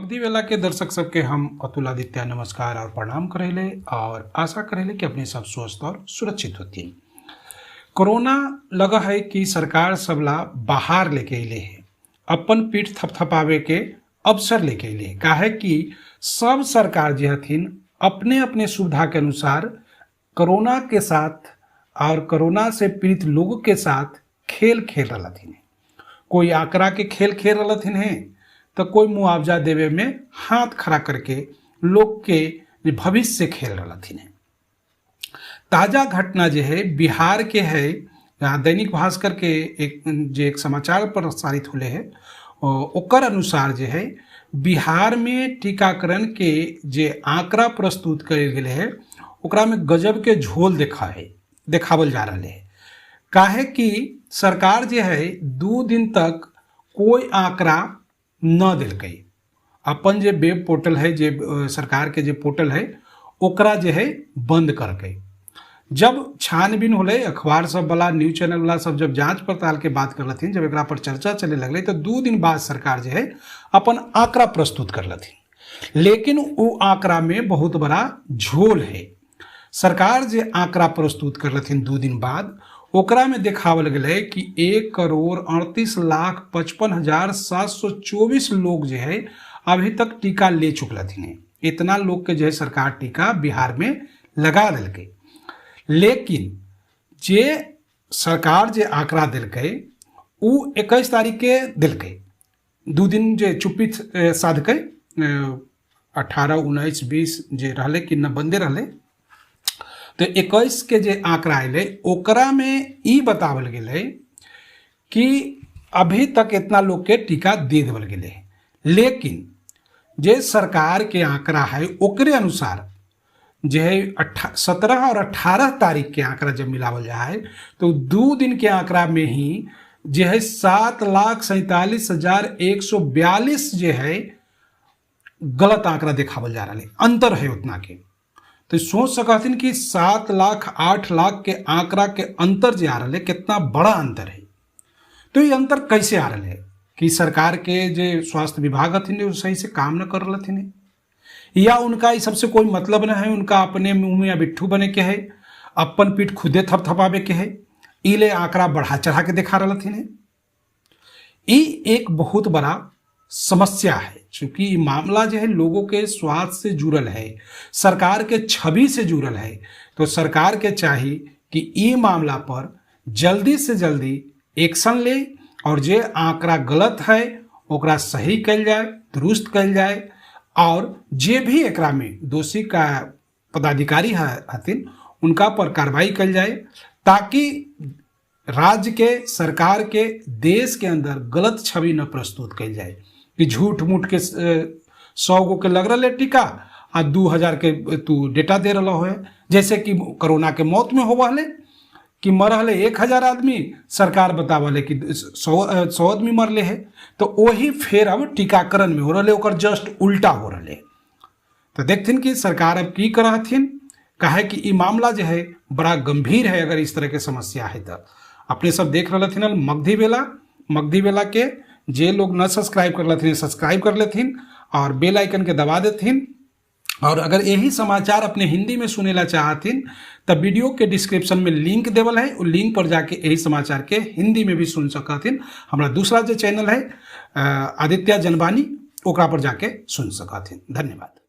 मगधी वेला के दर्शक सबके हम अतुल आदित्य नमस्कार और प्रणाम करेले और आशा करेले कि अपने सब स्वस्थ और सुरक्षित होती। कोरोना लगा है कि सरकार सबला बाहर लेके अले है, अपन पीठ थपथपावे के अवसर लेके अले है। काहे कि सब सरकार जे हथिन अपने अपने सुविधा के अनुसार कोरोना के साथ और कोरोना से पीड़ित लोगों के साथ खेल खेल रहा हथिन। कोई आंकड़ा के खेल खेल रहा हथिन है तो कोई मुआवजा देवे में हाथ खड़ा करके लोग के भविष्य से खेल रहा हथिन है। ताज़ा घटना जो है बिहार के है, जहाँ दैनिक भास्कर के एक जे एक समाचार प्रसारित होले है, ओकर अनुसार जो है बिहार में टीकाकरण के जे आंकड़ा प्रस्तुत कयल गेल है ओकरा में गजब के झोल देखावल जा रहा है। काहे कि सरकार जे है 2 दिन तक कोई आंकड़ा न दिलकै। अपन जे वेब पोर्टल है, जे सरकार के जे पोर्टल है ओकरा जे है बंद करके। जब छानबीन होलै, अखबार सब वाला न्यूज चैनल वाला सब जब जांच पड़ताल के बात करलथिन, जब एकरा पर चर्चा चले लगलै तो 2 दिन बाद सरकार जे है अपन आंकड़ा प्रस्तुत करलथिन। लेकिन वो आंकड़ा में बहुत बड़ा झोल है। सरकार जे आंकड़ा प्रस्तुत करलथिन 2 दिन बाद, ओकरा में देखावल गेलै कि 1,38,55,724 लोग जे है अभी तक टीका ले चुकलथिन है। इतना लोग के जो है सरकार टीका बिहार में लगा दिलकै। लेकिन जे सरकार जे आंकड़ा दिलकै उ 21 तारीख के दिलकै। 2 दिन जे चुप्पी साधकै, 18, 19, 20 जे रहलै कि न बंदे रहलै, तो 21 के जे आंकड़ा अयलै ओकरा में ई बतावल गेलै कि अभी तक इतना लोग के टीका दे देवल गेलै। लेकिन जे सरकार के आंकड़ा है ओकरे अनुसार जे है 17 और 18 तारीख के आंकड़ा जब मिलावल जाए तो 2 दिन के आंकड़ा में ही जे है 7,47,142 जे है गलत आंकड़ा देखावल जा रहा है, अंतर है उतना के। तो सोच सकथिन कि 7 लाख 8 लाख के आंकड़ा के अंतर जे आ रहा है कितना बड़ा अंतर है। तो ये अंतर कैसे आ रहा है कि सरकार के जे स्वास्थ्य विभाग हथिन वो सही से काम न कर रहा, या उनका इस सबसे कोई मतलब न है, उनका अपने मुँह में या बिट्ठू बने के है, अपन पीठ खुदे थपथपावे के है, इले आंकड़ा बढ़ा चढ़ा के दिखा रहा हथिन। ये एक बहुत बड़ा समस्या है, क्योंकि ये मामला जो है लोगों के स्वास्थ्य से जुड़ल है, सरकार के छवि से जुड़ल है। तो सरकार के चाहिए कि ये मामला पर जल्दी से जल्दी एक्शन ले और जे आंकड़ा गलत है ओकरा सही कल जाए, दुरुस्त कल जाए, और जे भी एकरा में दोषी का पदाधिकारी हथिन उनका पर कार्रवाई कल जाए, ताकि राज्य के सरकार के देश के अंदर गलत छवि न प्रस्तुत कल जाए कि झूठ मूठ के 100 गो के लग रहा टीका आ 2000 के तू डेटा दे रहा है। जैसे कि कोरोना के मौत में होवा हले कि मर हले 1000 आदमी, सरकार बतावल है कि 100 आदमी मरले है, तो वही फिर अब टीकाकरण में हो रहा है, ओकर जस्ट उल्टा हो रहा है। तो देखथिन कि सरकार अब की करथिन, काहे कि ई मामला जो है बड़ा गंभीर है। अगर इस तरह के समस्या है तो अपने सब देख रहा हथिन मगधी वेला। मगधी वेला के जे लोग न सब्सक्राइब कर लेथिन सब्सक्राइब कर लेथिन और बेल आइकन के दबा देथिन। और अगर यही समाचार अपने हिंदी में सुनेला चाहथिन तब वीडियो के डिस्क्रिप्शन में लिंक देवल है, वो लिंक पर जाके यही समाचार के हिंदी में भी सुन सकथिन। हमारा दूसरा जो चैनल है आदित्य जनवाणी, ओकरा पर जाके सुन सकथिन। धन्यवाद।